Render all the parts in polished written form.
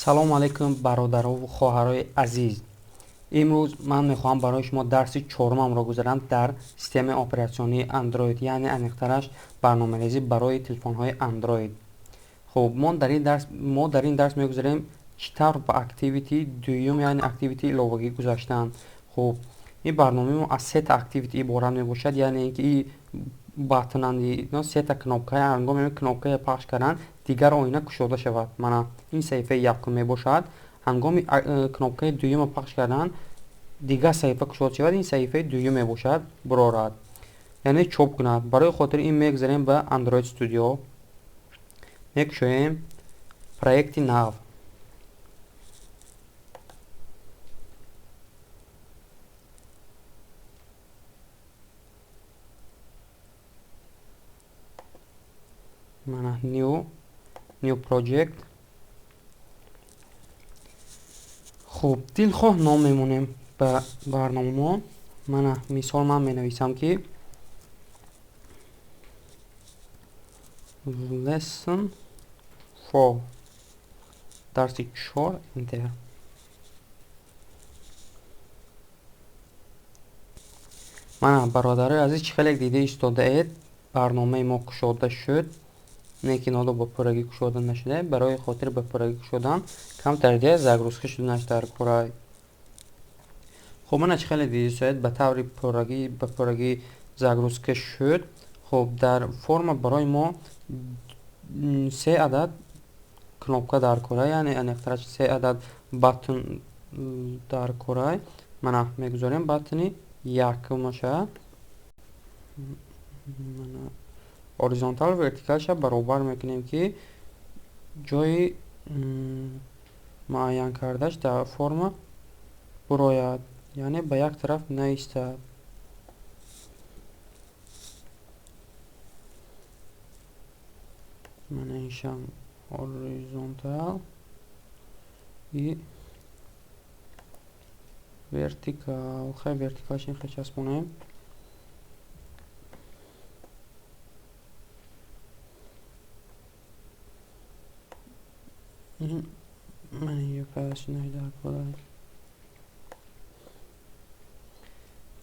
Салом алейкум, бародарову хоҳарои азиз. Имрӯз ман мехоҳам барои шумо дарси чорумамро гузарам дар системаи оператсионии Android, яъне аниқтараш барномарезӣ барои телефонҳои Android. Хуб, мо дар ин дарс мегузарем чӣ тавр ба activity дуюм, яъне activity иловагӣ гузаштан. Хуб, ин барномаи мо аз сета activity иборат мебошад, яъне ин ки button анд сета кнопка, ҳангоми кнопкаи пахш кардан дигар оина кушода шавад. Мана ин саҳифаи якум мебошад. Ҳангоми кнопкаи дуюмро пахш кардан дигар саҳифа кушода шавад, ин саҳифаи дуюм мебошад, бурорад, яъне чоп кунад. Барои хотири ин мегузарем ба Android Studio, мекушоем проекти нав. Мана new project. Хуб, дилхоҳ ном мемонем ба барномамо. Мана мисол ман менависам ки lesson 4, дарси 4, enter. Мана бародарои азиз, чӣ хеле дида истодаед, барномаи мо кушода шуд, лекин ҳоло ба пуррагӣ кушода нашуда. Барои хотири ба пуррагӣ кушодан камтар дия загрузка шуданаш дар кора. Хуб, мана чӣ хеле дида ба таври пуррагӣ ба пуррагӣ загрузка шуд. Хуб, дар форма барои мо се адад кнопка дар кора, яъне аниқтараш се адад button дар кора. Мана мегузорем button якумаша, мана horizontal vertical ша баробар мекунем ки ҷои муайян кардаш дар форма бурояд, яъне ба як тараф наистад. Мана иншам horizontal и vertical. Хай vertical ш ин хел часпонем. Мана инҷо пас дар кора.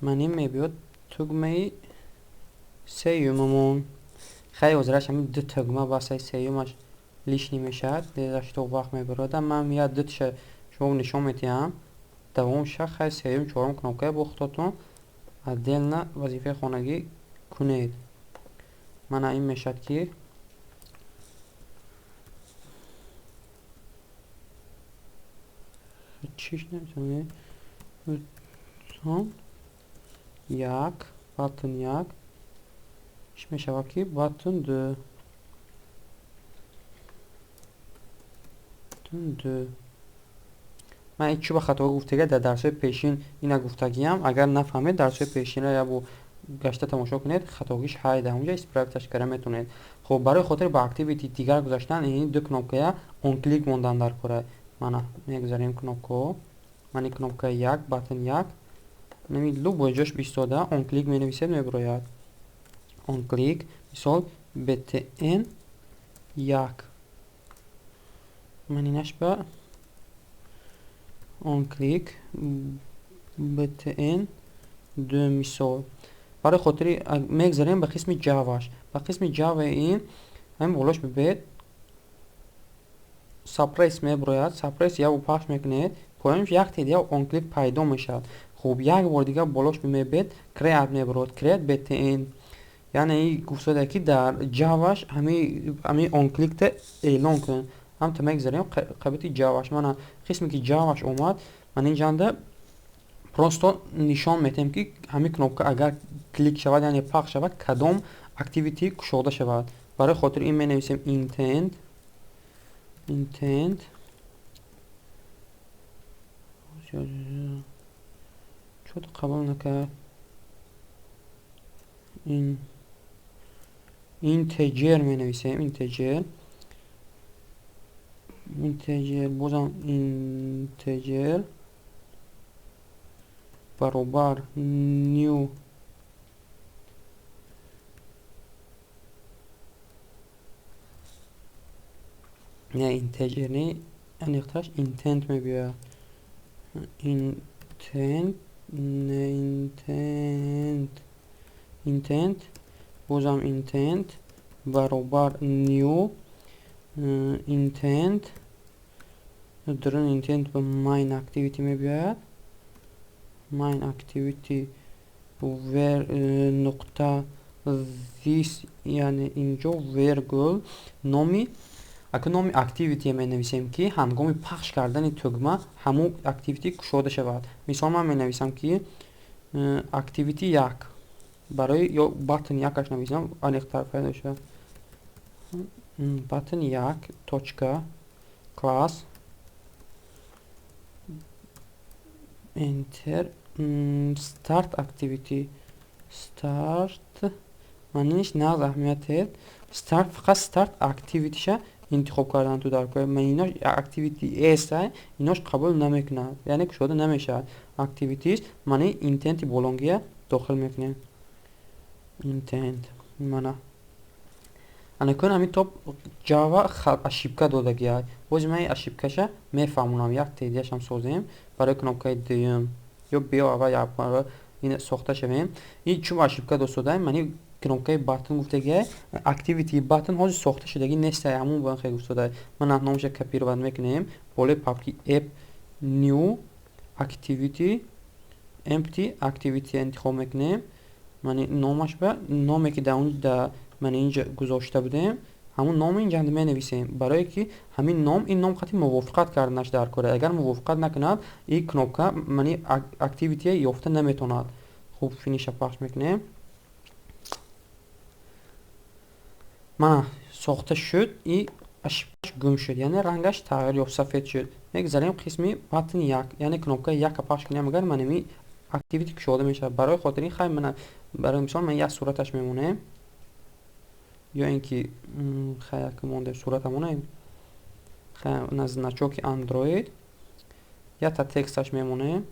Ман ин мебиёд тугмаи сеюмамон. Хай ҳозираш ҳамин ду тугма басаи сеюмаш лишний мешавад, дезаш то вақт мебарояд. Ман як дуташа шумо нишон медиҳам. Давом ша хай сеюм чорум кнопкая бо худотон отдельно вазифаи хонагӣ кунед. Мана ин мешавад ки чиш наметавонем. Як button як чӣ мешавад ки button ду, ду. Ман ин чӣ ба хато гуфтага дар дарсҳои пешин ина гуфтагиам. Агар нафаҳмед дарсҳои пешинро як бор гашта тамошо кунед, хатогиш ҳай дар онҷа исправить аш карда метавонед. Хуб, барои хотири ба activity дигар гузаштан ин ду кнопкая on click мондан дар кора. Мана мегузарем кнопкаҳо. Ман ин кнопкаи як, button як, нами любой ҷош бистода on click менависед, мебурояд. On click, мисол btn як. Ман инаш ба on click btn ду мисол. Барои хотири мегузарем ба қисми Java-ш. Ба қисми Java ин ҳамин болош бибед suppress мебурояд. Suppress як бор пахш мекунед, поёнаш як теъдод on click пайдо мешавад. Хуб, як бор дигар болош мебед create мебурояд, create btn. Яъне ин гуфтода ки дар Java-ш ҳамин on click-та эълон кунед. Ҳамта мегузарем қабити Java-ш. Мана қисме ки Java-ш омад, ман инҷанда просто нишон медиҳем ки ҳамин кнопка агар клик шавад, яъне пахш шавад, кадом activity кушода шавад. Барои хотири ин менависем intent чӯ қабул накард. Ин integer менависем, integer бозам integer баробар new не integer не Аниқтараш intent мебиёяд. Intent, не intent, intent, бозам intent баробар new intent. Дарун intent ба main activity мебиёяд. Main activity where нуқта this, яъне инҷо вергул номи, ака номи activity менависем, ки ҳангоми пахш кардани тугма ҳамун activity кушода шавад. Мисол, ман менависам, ки activity як барои ё button якаш нависам, аниқтар пайдо шавад. Button як точка class, enter, start activity, start маъниш нағз аҳамият. Start, фақат start activity-ша интихоб кардан ту дар кор. Ман инош activity s инош қабул намекунад, яъне кушода намешавад. Activities маъни intent болонгия дохил мекунем. Intent мана. Анакун ҳамин топ Java ошибка додагия. Боз ман ошибкаша мефаҳмонам. Як тедияшам созем барои кнопкаи дуюм. Ё биё аввал як ин сохта шавем. Ин чун ошибка дод, мани кнопкаи button гуфтагия, activity button ҳозир сохта шудагӣ нест, ҳамун ба хел гуфтода. Ман номаша копировать мекунем болои папки app, new activity, empty activity интихоб мекунем. Мани номаш ба номе ки дар он да ман инҷа гузошта будем, ҳамун номи инҷа менависем, барое ки ҳамин ном ин ном қати мувофиқат карданаш дар кора. Агар мувофиқат накунад, ин кнопка мани activity ёфта наметавонад. Хуб, финиша пахш мекунем. Мана, сохта шуд и ошибкаш гум шуд, яъне рангаш тағйир ёфт, сафед шуд. Мегзарем қисми button як, яъне кнопкаи якка пахш кунем. Агар манами activity кушода мешавад, барои хотири хай мана, барои мисол, ман як сураташ мемонем ё ин ки хай як монде сурата монем, хай на значоки Android, якта тексташ мемонем.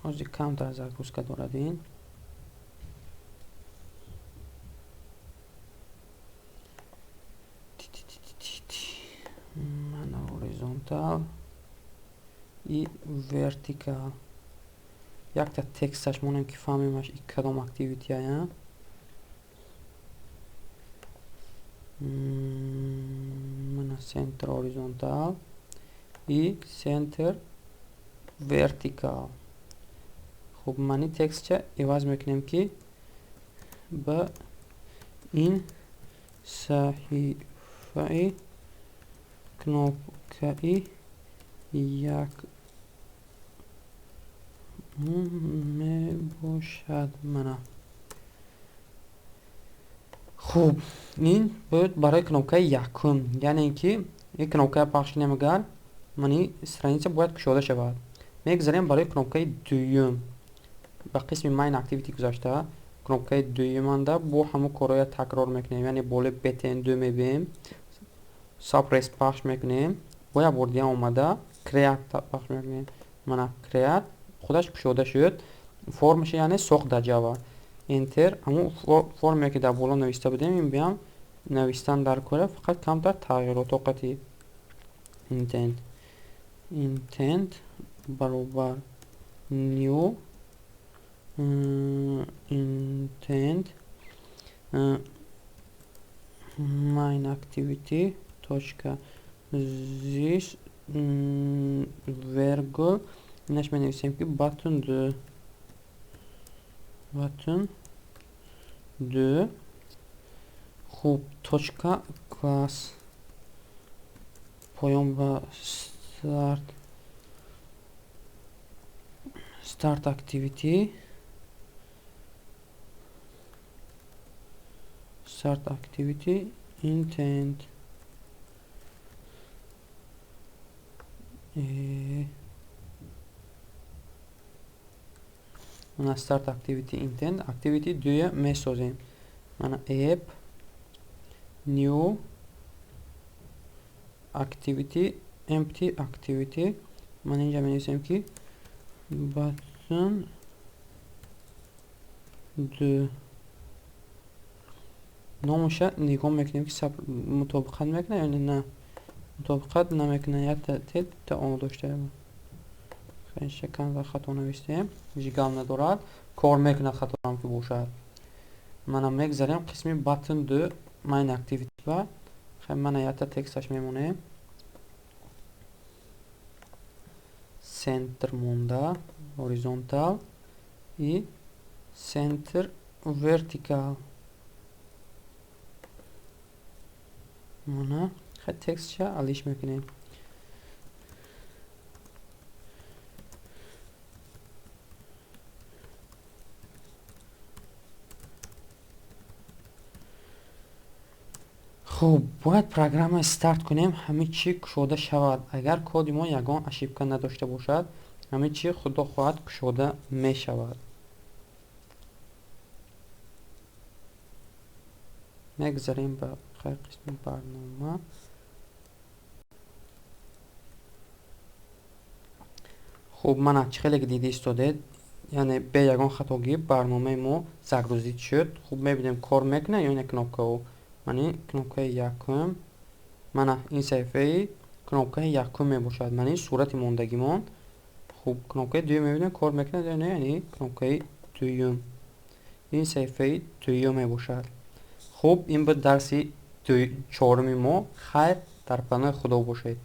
Ҳозир камтар загрузка дорад ин. Мана, horizontal и vertical, якта тексташ монем, ки фаҳмемаш и кадом activity ая. Мана, center horizontal и center vertical. Хуб, мани текстча иваз мекунем, ки ба ин саҳифаи кнопкаи як мебошад. Мана, хуб, ин буд барои кнопкаи якум, яъне ин ки ин кнопкая пахш кунем, агар мани страница бояд кушода шавад. Мегзарем барои кнопкаи дуюм. Ба қисми main activity гузашта, кнопкаи дуюманда бо ҳамун корҳоя такрор мекунем, яъне болои btn2 мебием, suppress пахш мекунем, бо як бор дига омада create пахш мекунем. Мана, create худаш кушода шуд, формаша яъне сохт дар Java. Enter, ҳамун форме ки дар боло нависта будем, ин биям навистан дар кора, фақат камтар тағйирото қати intent, intent баробар new intent, main activity точка this вергул, инаш менависем, ки button 2, button 2. Хуб, точка class, поён ба start activity, start activity intent. Мана, start activity intent, activity дуя месозем. Мана, app, new activity, empty activity. Ман инҷа менависем, ки button 2. Номаша нигоҳ мекунем, ки мутобиқат мекунад ё на. Мутобиқат намекунад, якта т та о дошта. Шакан хато навистем, ҳеҷ гап надорад, кор мекунад хаторам ки бошад. Мана мегзарем қисми button 2 main activity ба. Хай, мана якта тексташ мемонем. Center монда, horizontal и center vertical. Мана хай, текстша алиш мекунем. Хуб, бояд программа старт кунем, ҳама чӣ кушода шавад. Агар коди мо ягон ошибка надошта бошад, ҳама чӣ худо хоҳад кушода мешавад. Мегзарем ба қисми барнома. Хуб, мана чӣ хеле ки дида истодед, яъне бе ягон хатогӣ барномаи мо загрузить шуд. Хуб, мебинем, кор мекунад ё не кнопкао. Мани кнопкаи якум, мана ин саҳифаи кнопкаи якум мебошад, мана ин сурати мондагимон. Хуб, кнопкаи дуюм мебинем, кор мекунад ё не, яъне кнопкаи дуюм ин саҳифаи дуюм мебошад. Хуб, ин буд дарси чоруми мо. Хайр, дар паноҳи Худо бошед.